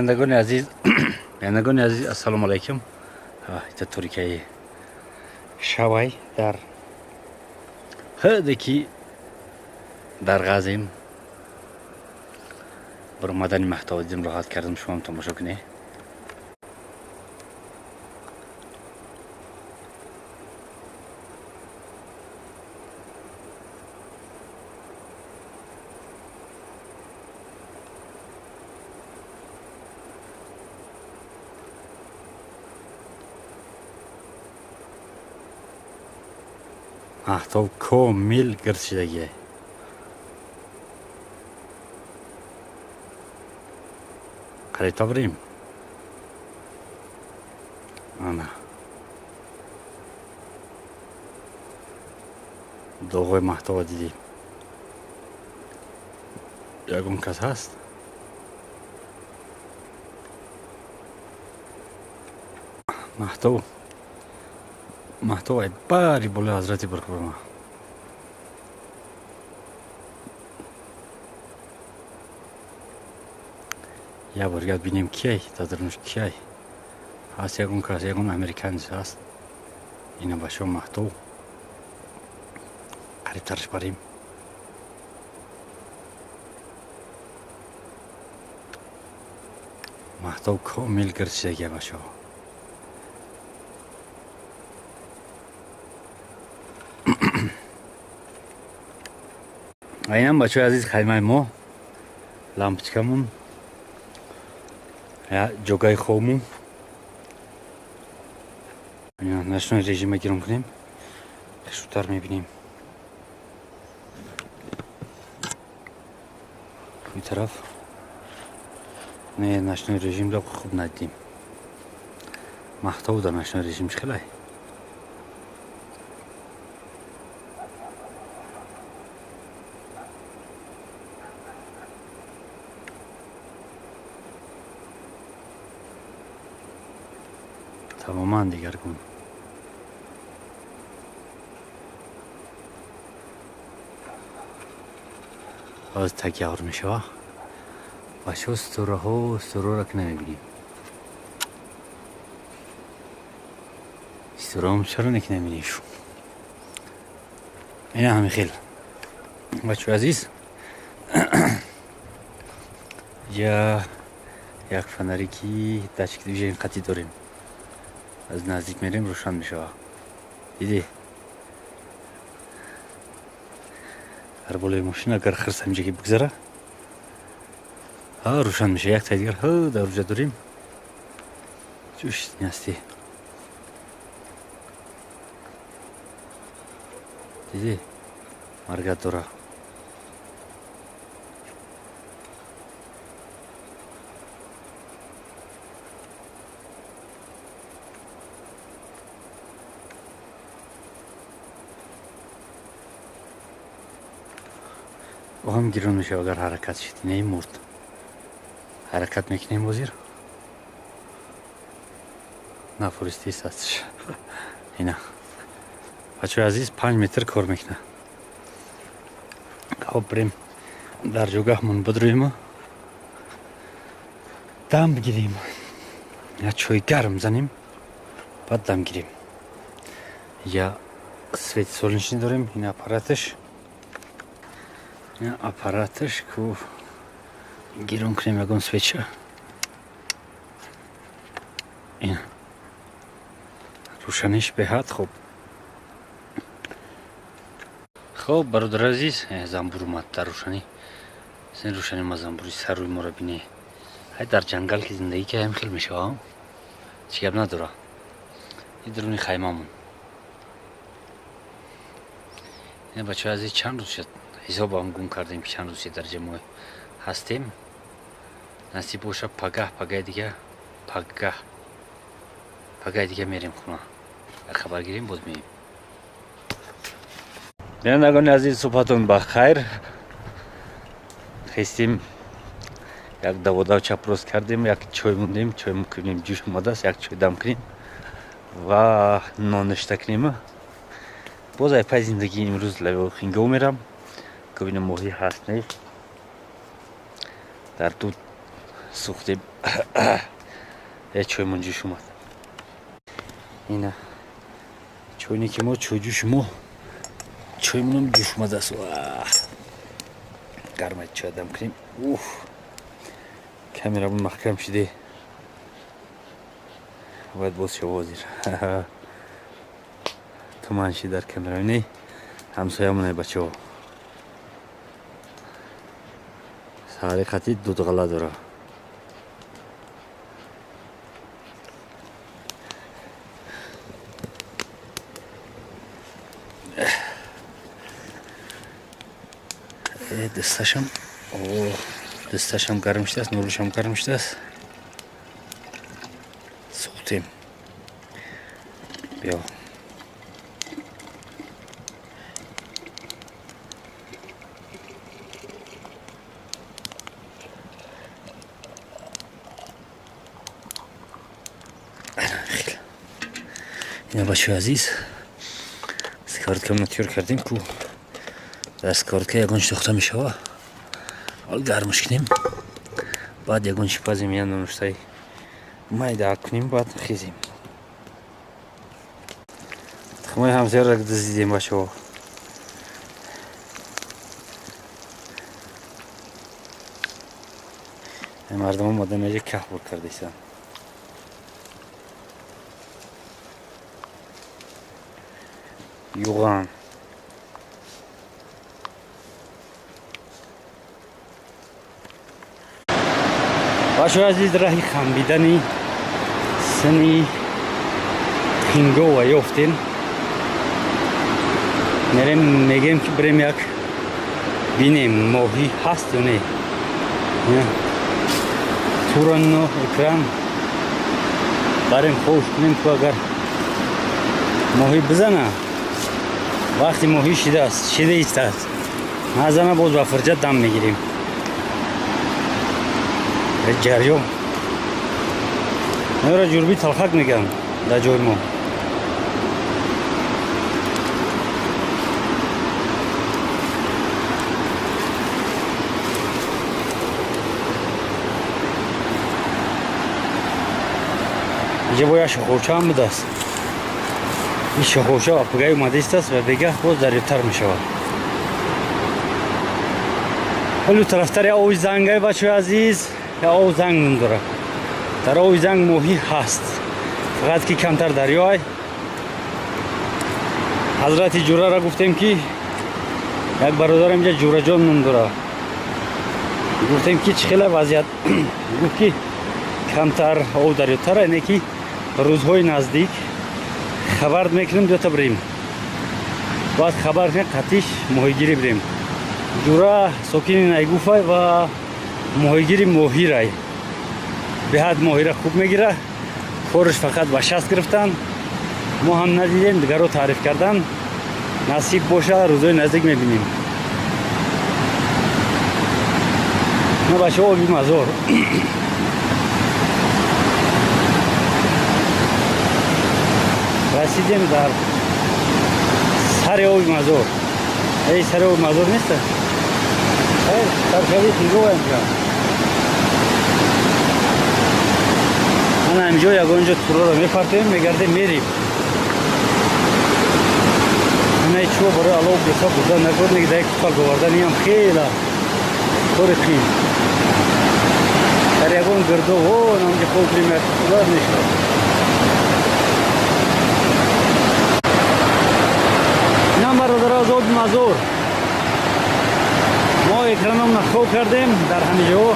Бинандагони азиз, бинандагони азиз, ассалому алайкум. Ита торикаи шавай дар ҳаде ки дар ғазем баромадани маҳтава дидем, роҳат кардам, шумоам тамошо кунед. Маҳтоб комил гирд шидагиай. Қариб табрим. Ана. Доғои маҳтоба дидем. Ягон кас ҳаст? Маҳтоб маҳтоб ай бари болои ҳазрати бархӯрма. Як бор гап бинем киай, дар дарунаш киай. Ҳаст ягон кас, ягон американец ҳаст. Ина бачаҳо маҳтоб. Қарибтараш барем. Маҳтоб комил гирд шидагия бачаҳо. Ва инам бачаҳои азиз хаймаи мо, лампочкамон, ҷогаи хобмон. Ночной режима гирон кунем, хушрӯтар мебинем. Ин тараф не, ночной режимро хуб надидем. Маҳтоб дар ночной режим чӣ хелай? Тамоман дигаргун. Боз тагявр мешава. Бачаҳо ситораҳо, ситораро ки намебинем. Ситораҳом чаро не ки намебинем шу? Ина ҳамин хел. Бачаҳои азиз, я як фонарики датчик движения қатъӣ дорем. Аз наздик мерем, рӯшан мешава. Дидӣ? Дар болои мошин агар хирс ҳаминҷа ки бигзара, рӯшан мешава. Як таи дигар ҳа дар уҷа дорем. Чӯш ҳастӣ. Дидӣ? Маргат дора. Ҳам гирон мешава агар ҳаракат шид. Не мурд. Ҳаракат мекунем ҳозир. Нафуристист ҳастш. Ина. Бачаҳои азиз 5 метр кор мекунад. Хоб бирем дар ҷогаҳмон бидроему дам бигирем. Я чой гарм занем, баъд дам гирем. Я свет солнечный дорем, ин аппараташ. Ин аппараташ ку гирон кунем ягон свеча. Ин рӯшаниш беҳад хуб. Хоб бародари азиз, замбур омад дар рӯшанӣ. Син рӯшани ма замбури саррӯи моро бинӣ. Ҳай дар ҷангал ки зиндагӣ кардем хел мешава. Чӣ гап надора. Ин даруни хаймамон. Ин бачаҳои азиз чанд рӯз шуд ҳисобам гум кардем ки чанд рӯз дар ҷамоа ҳастем. Насиб боша пагаҳ, пагаи дига, пагаҳ, пагаи дига мерем хона. Як хабар гирем, боз меем. Бинандагони азиз, суҳбатон ба хайр. Хестем, як даводав чапрост кардем, як чой мондем, чой кунем, ҷӯш омадааст, як чой дам кунем ва нон ништа кунем. Боз ай пай зиндагии имрӯз лаби хингов мерам. Бинам моҳӣ ҳаст нест. Дар ду Сӯхтем. Э чоймон ҷӯш омад. Ина чойне ки мо чойҷӯши мо чоймонам ҷӯш омадааст. Гарма чой дам кунем. Уф, камерамон маҳкам шиде, бояд боз шава. Ҳозир туман шид дар камера. Не, ҳамсоямоне, бачаҳо, саҳари қатӣ дудғала дора. Дасташам, дасташам гарм шудааст, нурушам гарм шудааст. Сӯхтем, биё. Ина, бачаҳои азиз, сковородкамона тиёр кардем ку дар сковородка ягон чи сохта мешава. Ҳол гармаш кунем, баъд ягон чи пазем, я нонуштаи майда кунем, баъд хезем. Тухмои ҳамсояро дуздидем, бачаҳо. Мардум омадан аҷа каҳ бур кардисанд. Юған. Бачаҳои азиз, раҳи хамбидани сини Хингова ёфтем. Мерем, мегем ки бирем як бинем, моҳӣ ҳаст ё не. Туранно экран барем, хош кунем ку агар моҳӣ бизана, вақти моҳӣ шидааст, шида истад, назана, боз ба фирҷат дам мегирем. Ҷарён ра ҷурби талхак мегӯям дар ҷои мо. Инҷа бо як шоховчаам будааст. Ин шоховча апугаи омада истааст ва бегаҳ боз дарётар мешавад. Ҳолу тарафтари ови зангай, бачаҳои азиз, ов занг ном дорад. Дар ови занг моҳӣ ҳаст, фақат ки камтар дарёай. Ҳазрати ҷурара гуфтем ки як бародарам инҷа Ҷураҷон ном дорад, гуфтем ки чӣ хела вазъият? Гуфт ки камтар ов дарётара, ине ки рӯзҳои наздик хабар мекунем, дута бирем, баъд хабар кунем, қатиш моҳигирӣ бирем. Ҷура сокини Найгуфай ва моҳигири моҳирай, беҳад моҳира хуб мегира. Корш фақат ба шаст гирифтан. Мо ҳам надидем, дигарро таъриф кардан. Насиб боша, рӯзои наздик мебинем. На, бачаҳо, оби мазор. Расидем дар сари оби мазор. Эй, сари оби мазор неста, саршави Хингова. Ана ҳаминҷо ягон ҷо туроро мепартоем, мегардем, мерим. Анаи чӯ барои алов беса бурда накор неги, дар як купал боварданиам хела кори қиин. Дар ягон гирдо намҷа хоб кунем, мешавад. Инам, бародаро, аз оби мазор мо экраномна хоб кардем дар ҳамин ҷо.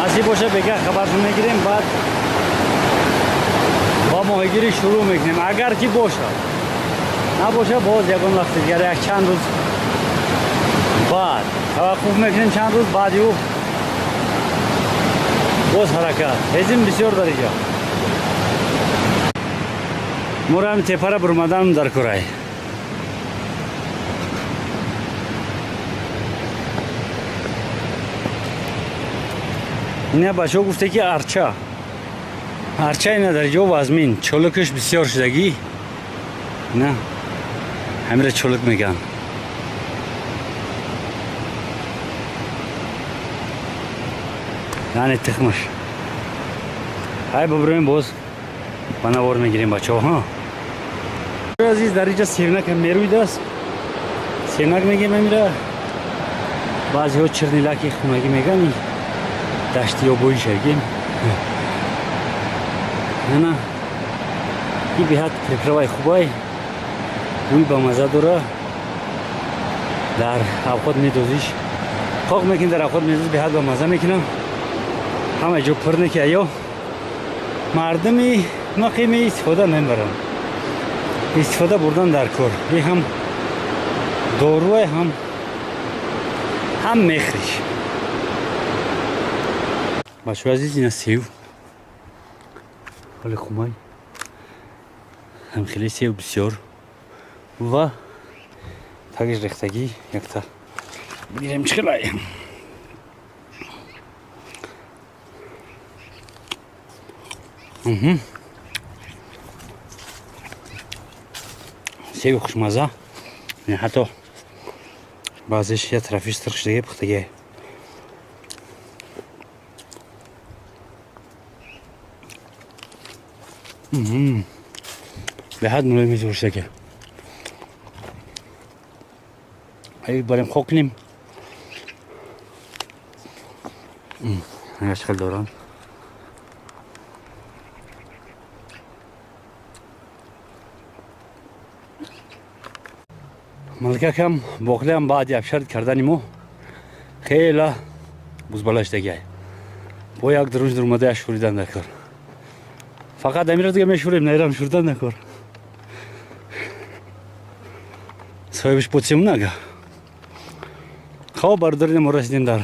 Насиб боша, бегаҳ хабаршон мегирем, баъд ба моҳигирӣ шурӯъ мекунем, агар ки бошад. Набоша, боз ягон вақти дигар, як чанд рӯз баъд таваққуф мекунем, чанд рӯз баъди ӯ боз ҳаракат. Ҳезим бисёр дар иҷо. Моро ҳами тепара бурмадан дар курай. Ина бачаҳо гуфте ки арча, арча. Ина дар ҷо вазмин чолукаш бисёр шудагӣ. Ина ҳамира чолук мегӯянд. Яъне тухмаш. Ҳай бубурем боз ба навор мегирем бачаҳо. Ҳа. Азиз дар инҷа севнак мерӯидааст. Севнак мегем амира. Баъзеҳо чирнилаки хунагӣ меган. Дашти ёбои шагем. Ана и беҳад приправаи хубай. Бӯи бамаза дора. Дар авқот медозиш. Қоқ мекунӣ дар авқот медозиш беҳад бамаза мекунам. Ҳама ҷо пур не ки аё мардуми мақими истифода намебаранд. Истифода бурдан дар кор. И ҳам доруе ҳам мехриш. Бачаҳои азиз ина сев. Ҳоли хумай. Ҳам хеле сев бисёр ва тагиш рехтагӣ якта бигирем чӣ хелай. Севи хушмаза. Ҳатто баъзеш я тарафиш сирх шудаги пухтаги. Беҳад мулоими зур шудаги. Ай барем хок кунем. Ага чӣ хел дорам. Маликакам боқлиам баъди абшард кардани мо хела бузбала шудагиай. Бо як дурунж дурмада шӯридан накор. Фақат амира дига мешӯрем, наирам шӯридан накор. Соҳибиш потсемунага. Хоб бародари мо расидем дар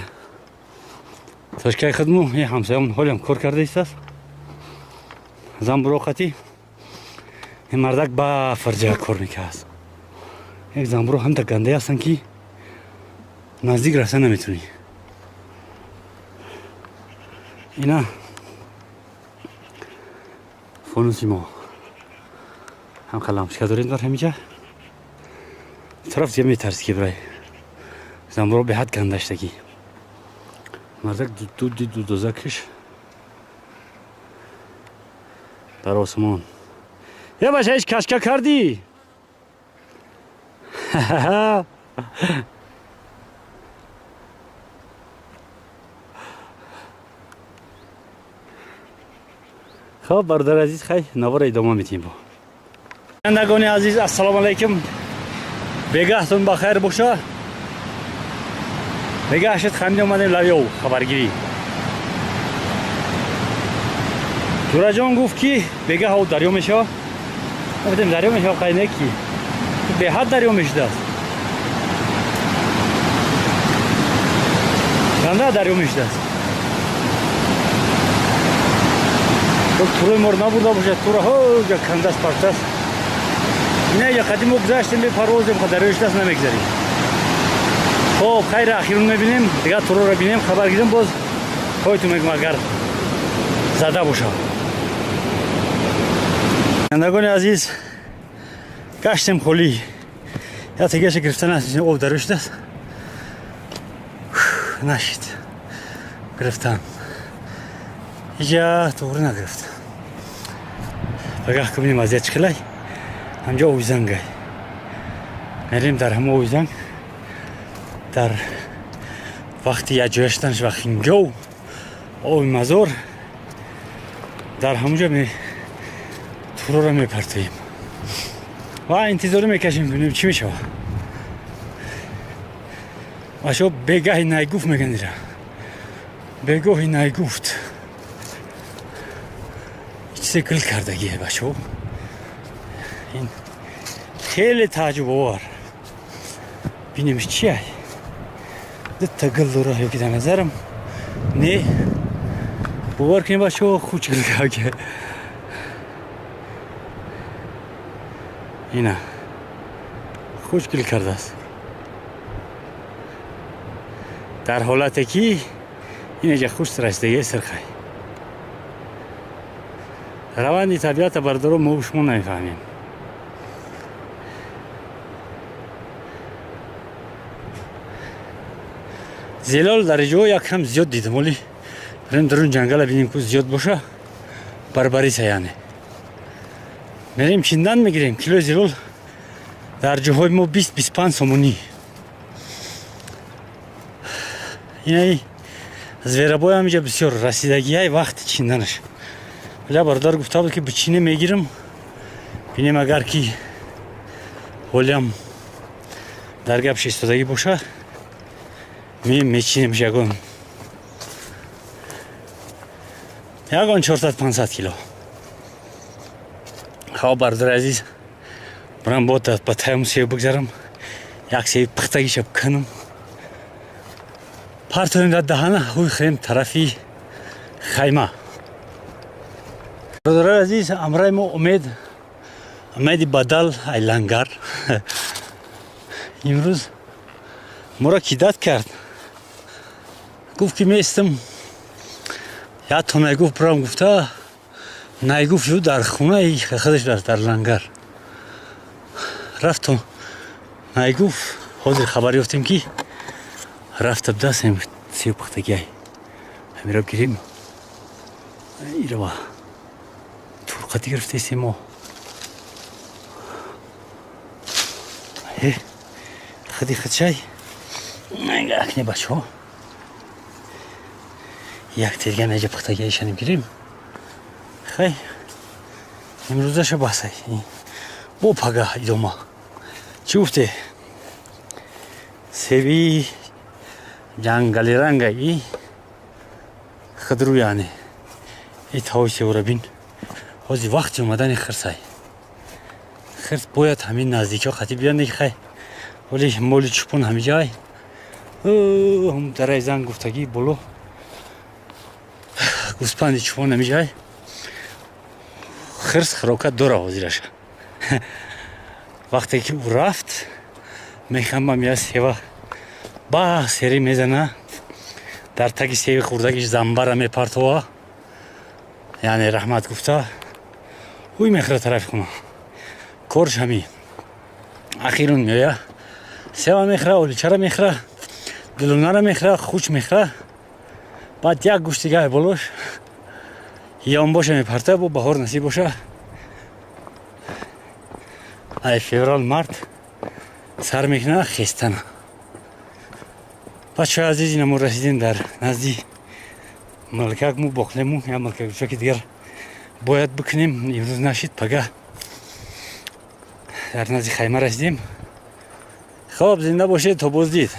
тошкаи худму. И ҳамсоямон ҳолиам кор карда истааст. Замбуроқатӣ ин мардак ба фарҷа кор мекард. Як замбуро ҳамта гандае ҳастанд ки наздик рафта наметунӣ. Ина фонуси мо. Ҳам қаламчика дорем дар ҳаминҷа. Тараф дига метарсӣ ки бирай. Замбуро беҳад гандаштагӣ. Мардак дуди дудозакиш дар осмон. Я бача ҳеҷ кашка кардӣ? Хоб бародари азиз, хай навора идома медиҳем бо. Бинандагони азиз, ассалому алайкум. Бегаҳтон ба хайр боша. Бегаҳ шуд, хамид омадем лави об хабаргирӣ. Ҷураҷон гуфт ки бегаҳ об дарё мешавад. Гуфтем дарё мешавад, қай не ки беҳад дарё мешудааст. Ганда дарё мешудааст. Турои моро набурда бошад, тура ҳоҷа кандааст, партааст. Ина я қадим мо гузаштем, бепарвозем, дарё шудааст, намегзарем. Хоб, хайр, ахирун мебинем, дигар туроро бинем, хабар гирем, боз ҳойту мегӯм агар зада бошад. Бинандагони азиз, гаштем холӣ. Я тегаша гирифта наст, об дарё шудааст. Нашид. Гирифтан. Ҳиҷа туғри нагирифт. Пагаҳ кубинем вазъият чӣ хелай. Ҳамҷо овизангай. Мерем дар ҳама овизанг. Дар вақти якҷоя шуданаш ва хингов оби мазор дар ҳамонҷо туроро мепартоем. Ва интизорӣ мекашем, бинем чӣ мешавад. Бачаҳо бегаҳи найгуфт мегӯянд ира. Бегоҳи найгуфт. Чизе гил кардагие бачаҳо. Ин хеле тааҷҷубовар. Бинемш чия? Дута гил дора ё ки дар назарам не. Бовар кунем бачаҳо, хуч гил кардагие. Ина хуч гил кардааст. Дар ҳолате ки инеҷа хуш расидагие сирхай. Раванди табиата бародаро мо шумо намефаҳмем. Зилол дар ҷо як кам зиёд дидам, вале Рем дарун ҷангала бинем, ку зиёд боша, барбариса, яъне мерем, чиндан мегирем. Килои зилол дар ҷоҳои мо 20-25 сомонӣ. Инаи зверобой ҳам иҷа бисёр расидагиҳай, вақти чинданаш. Валя бародар гуфта буд, ки бичине, мегирам, бинем, агар ки ҳолиам дар гапш истодагӣ боша, мечинем ягон 400-500 кило. Хоб, бародари азиз, бурам бо ба таям сев бигзарам, як севи пухтагиша кунам, партоем дар даҳана, ҳуй хӯрем тарафи хайма. Бародарои азиз, амраи мо Умед, Умеди бадал айлангар имрӯз моро кидать кард. Гуфт, ки меистам, як то найгуфт бурам, гуфта, найгуфт ю дар хонаи худаш, дар лангар рафту найгуфт. Ҳозир хабар ёфтем, ки рафта будастем. Сев пухтагиай, ҳамиро гирем, ирава турқати гирифтаистем мо. Худи худшай акне, бачаҳо, як терга меҷа пухтагиайшанем, гирем. Хай, имрӯзаша басай, бо пага идома. Чӣ гуфте? Севи ҷангалиранга и худру, яъне и таои севра бин. Ҳозир вақти омадани хирсай, хирс бояд ҳамин наздикиҳо хати биёнд. Хай, вале моли чупон ҳамиҷай дараи занг гуфтагӣ боло, гӯспанди чупон ҳамиҷай. Хирс хӯрокат дора ҳозираша. Вақте ки ӯ рафт, мехамбам, я сева ба сери мезана, дар таги севи хурдагиш замбара мепартова, яъне раҳмат гуфта, ҳуй мехӯра тарафи хона. Корш ҳамин. Ахирун меоя, сева мехӯра, оличара мехӯра, дилунара мехӯра, хуч мехӯра, баъд як гӯшт дига болош ёнбоша мепарта. Бо баҳор насиб боша, ай феврал, март сар мекуна хестана. Бачаҳои азиз, ина мо расидем дар назди малкакму, боқлему. Я малкакчаки дигар бояд бикунем, имрӯз нашид, пага. Дар назди хайма расидем. Хоб, зинда бошед то боздид.